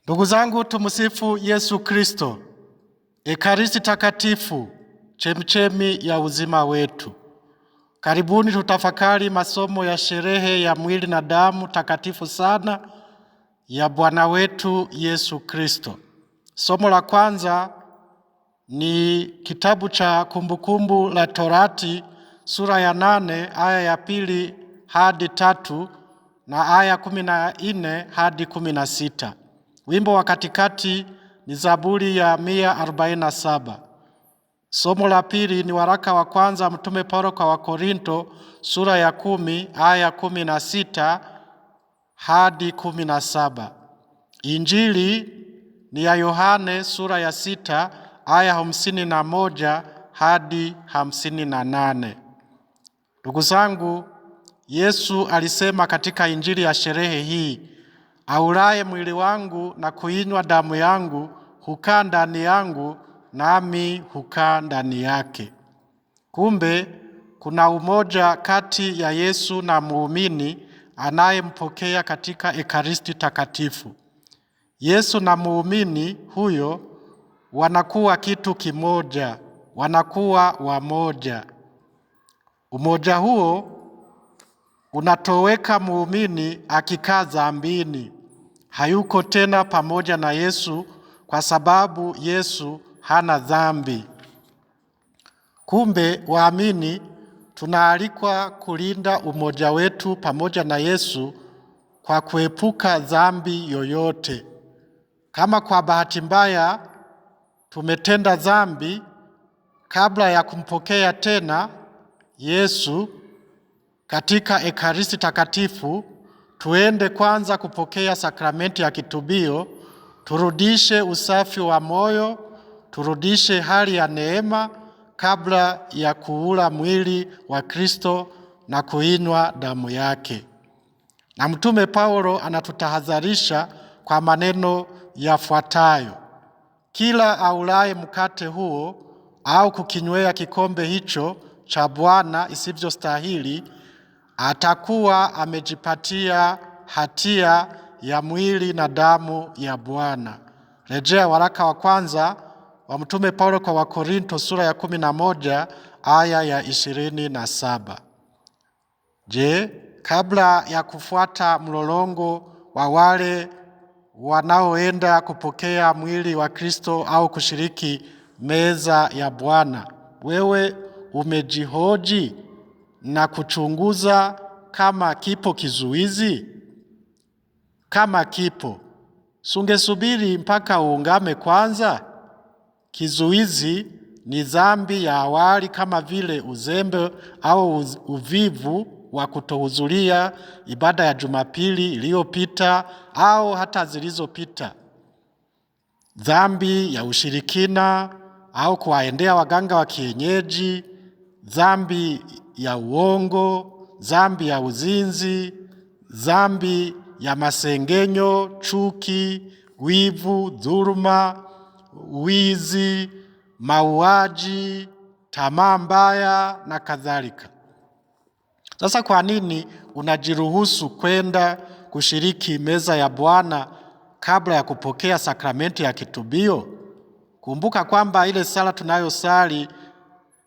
Ndugu zangu, tumsifu Yesu Kristo. Ekaristi Takatifu, chemchemi ya uzima wetu. Karibuni tutafakari masomo ya sherehe ya mwili na damu takatifu sana ya Bwana wetu Yesu Kristo. Somo la kwanza ni kitabu cha Kumbukumbu la Torati sura ya 8 aya ya 2 hadi 3 na aya 14 hadi 16. Wimbo wa katikati ni Zaburi ya 147. Somo la pili ni waraka wa kwanza Mtume Paulo kwa Wakorinto sura ya 10 aya 16 hadi 17. Injili ni ya Yohane sura ya 6 aya 51 hadi 58. Ndugu zangu, Yesu alisema katika Injili ya sherehe hii, aulaye mwili wangu na kuinywa damu yangu hukaa ndani yangu, nami hukaa ndani yake. Kumbe kuna umoja kati ya Yesu na muumini anayempokea katika Ekaristi Takatifu. Yesu na muumini huyo wanakuwa kitu kimoja, wanakuwa wamoja. Umoja huo unatoweka muumini akikaa dhambini, hayuko tena pamoja na Yesu kwa sababu Yesu hana dhambi. Kumbe waamini tunaalikwa kulinda umoja wetu pamoja na Yesu kwa kuepuka dhambi yoyote. Kama kwa bahati mbaya tumetenda dhambi kabla ya kumpokea tena Yesu katika Ekaristi Takatifu, tuende kwanza kupokea sakramenti ya kitubio, turudishe usafi wa moyo, turudishe hali ya neema kabla ya kuula mwili wa Kristo na kuinywa damu yake. Na Mtume Paulo anatutahadharisha kwa maneno yafuatayo: kila aulaye mkate huo au kukinywea kikombe hicho cha Bwana isivyostahili atakuwa amejipatia hatia ya mwili na damu ya Bwana. Rejea waraka wa kwanza wa Mtume Paulo kwa Wakorinto sura ya 11 aya ya 27. Je, kabla ya kufuata mlolongo wa wale wanaoenda kupokea mwili wa Kristo au kushiriki meza ya Bwana, wewe umejihoji na kuchunguza kama kipo kizuizi? Kama kipo, sungesubiri mpaka uungame kwanza? Kizuizi ni dhambi ya awali kama vile uzembe au uvivu wa kutohudhuria ibada ya Jumapili iliyopita au hata zilizopita, dhambi ya ushirikina au kuwaendea waganga wa kienyeji, dhambi ya uongo, dhambi ya uzinzi, dhambi ya masengenyo, chuki, wivu, dhuluma, wizi, mauaji, tamaa mbaya na kadhalika. Sasa kwa nini unajiruhusu kwenda kushiriki meza ya Bwana kabla ya kupokea sakramenti ya kitubio? Kumbuka kwamba ile sala tunayosali,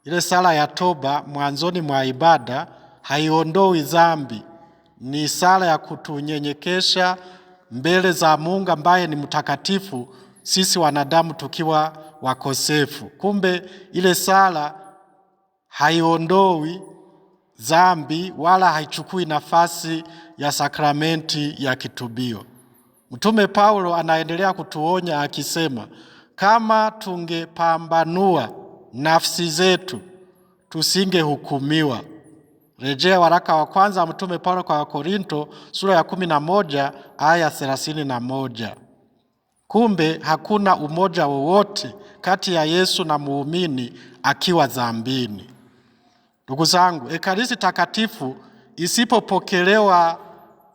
ile sala ya toba mwanzoni mwa ibada haiondoi dhambi, ni sala ya kutunyenyekesha mbele za Mungu ambaye ni mtakatifu, sisi wanadamu tukiwa wakosefu. Kumbe ile sala haiondoi dhambi wala haichukui nafasi ya sakramenti ya kitubio. Mtume Paulo anaendelea kutuonya akisema, kama tungepambanua nafsi zetu tusingehukumiwa. Rejea waraka wa kwanza Mtume Paulo kwa Wakorinto sura ya 11 aya 31. Kumbe hakuna umoja wowote kati ya Yesu na muumini akiwa dhambini. Ndugu zangu, Ekaristi Takatifu isipopokelewa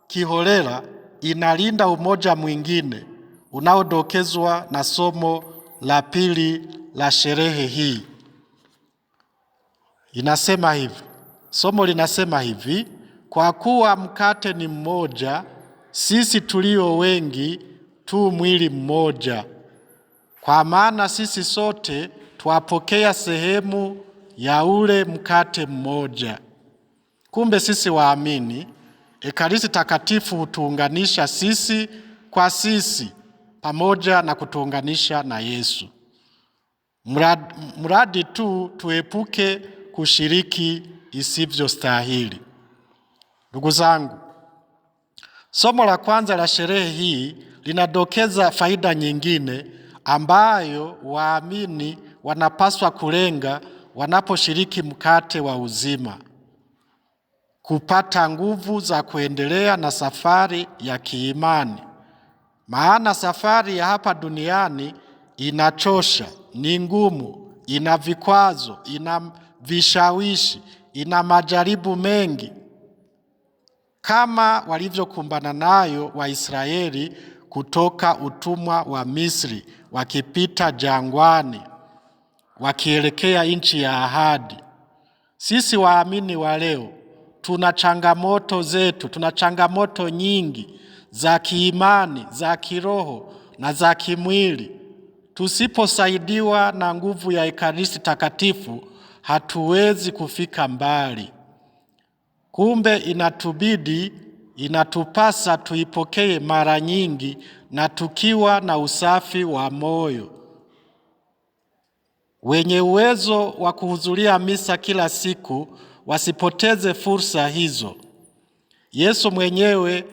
kiholela inalinda umoja mwingine unaodokezwa na somo la pili la sherehe hii. Inasema hivi, somo linasema hivi: kwa kuwa mkate ni mmoja, sisi tulio wengi tu mwili mmoja, kwa maana sisi sote twapokea sehemu ya ule mkate mmoja. Kumbe sisi waamini, Ekaristi Takatifu hutuunganisha sisi kwa sisi pamoja na kutuunganisha na Yesu. Mradi tu tuepuke kushiriki isivyostahili. Ndugu zangu, somo la kwanza la sherehe hii linadokeza faida nyingine ambayo waamini wanapaswa kulenga wanaposhiriki mkate wa uzima: kupata nguvu za kuendelea na safari ya kiimani. Maana safari ya hapa duniani inachosha, ni ngumu, ina vikwazo, ina vishawishi, ina majaribu mengi kama walivyokumbana nayo Waisraeli kutoka utumwa wa Misri wakipita jangwani wakielekea nchi ya ahadi. Sisi waamini wa leo tuna changamoto zetu, tuna changamoto nyingi za kiimani, za kiroho na za kimwili. Tusiposaidiwa na nguvu ya Ekaristi Takatifu hatuwezi kufika mbali. Kumbe inatubidi, inatupasa tuipokee mara nyingi na tukiwa na usafi wa moyo. Wenye uwezo wa kuhudhuria misa kila siku wasipoteze fursa hizo. Yesu mwenyewe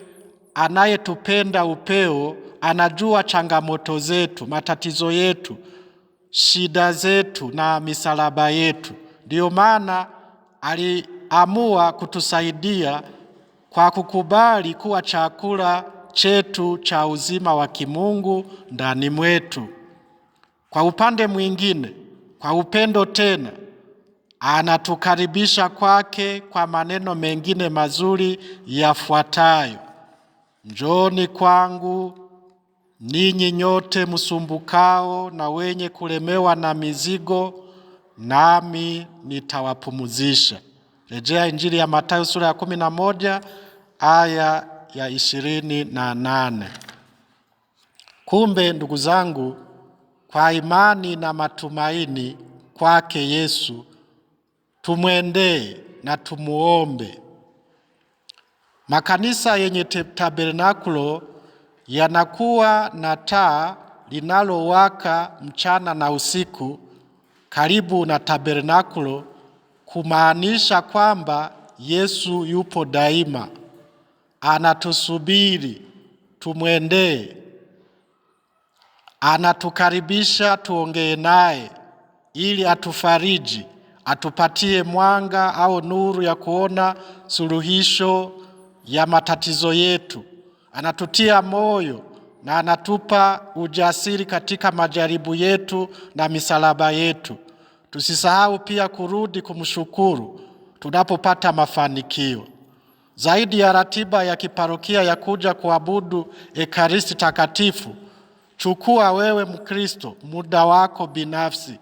anayetupenda upeo anajua changamoto zetu, matatizo yetu, shida zetu na misalaba yetu. Ndiyo maana aliamua kutusaidia kwa kukubali kuwa chakula chetu cha uzima wa kimungu ndani mwetu. Kwa upande mwingine, kwa upendo tena anatukaribisha kwake kwa maneno mengine mazuri yafuatayo: Njooni kwangu ninyi nyote msumbukao na wenye kulemewa na mizigo, nami nitawapumuzisha. Rejea Injili ya Mathayo sura ya 11 aya ya 28. Kumbe ndugu zangu, kwa imani na matumaini kwake Yesu tumwendee na tumuombe. Makanisa yenye tabernakulo yanakuwa na taa linalowaka mchana na usiku karibu na tabernakulo, kumaanisha kwamba Yesu yupo daima, anatusubiri tumwendee, anatukaribisha tuongee naye ili atufariji, atupatie mwanga au nuru ya kuona suluhisho ya matatizo yetu. Anatutia moyo na anatupa ujasiri katika majaribu yetu na misalaba yetu. Tusisahau pia kurudi kumshukuru tunapopata mafanikio. Zaidi ya ratiba ya kiparokia ya kuja kuabudu Ekaristi Takatifu, chukua wewe Mkristo muda wako binafsi,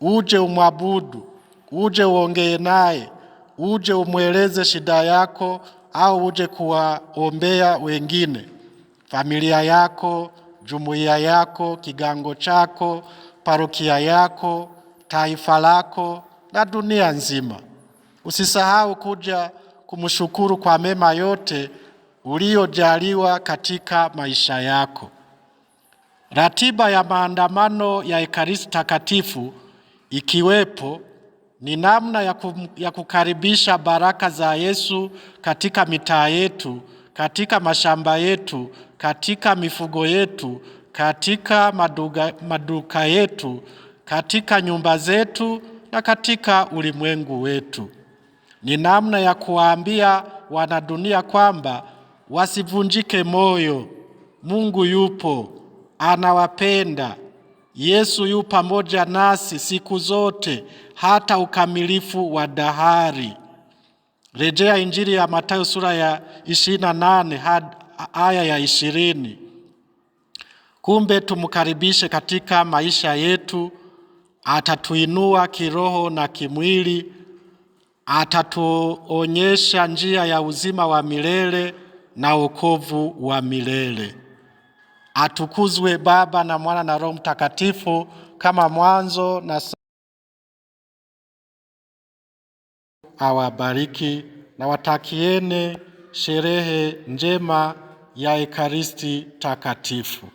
uje umwabudu, uje uongee naye, uje umweleze shida yako, au uje kuwaombea wengine, familia yako, jumuiya yako, kigango chako, parokia yako, taifa lako na dunia nzima. Usisahau kuja kumshukuru kwa mema yote uliyojaliwa katika maisha yako. Ratiba ya maandamano ya Ekaristi Takatifu ikiwepo ni namna ya kukaribisha baraka za Yesu katika mitaa yetu, katika mashamba yetu, katika mifugo yetu, katika maduka yetu, katika nyumba zetu na katika ulimwengu wetu. Ni namna ya kuwaambia wanadunia kwamba wasivunjike moyo. Mungu yupo, anawapenda. Yesu yu pamoja nasi siku zote hata ukamilifu wa dahari. Rejea Injili ya Mathayo sura ya 28 aya ya 20. Kumbe tumkaribishe katika maisha yetu, atatuinua kiroho na kimwili, atatuonyesha njia ya uzima wa milele na wokovu wa milele. Atukuzwe Baba na Mwana na Roho Mtakatifu, kama mwanzo na awabariki na watakieni sherehe njema ya Ekaristi Takatifu.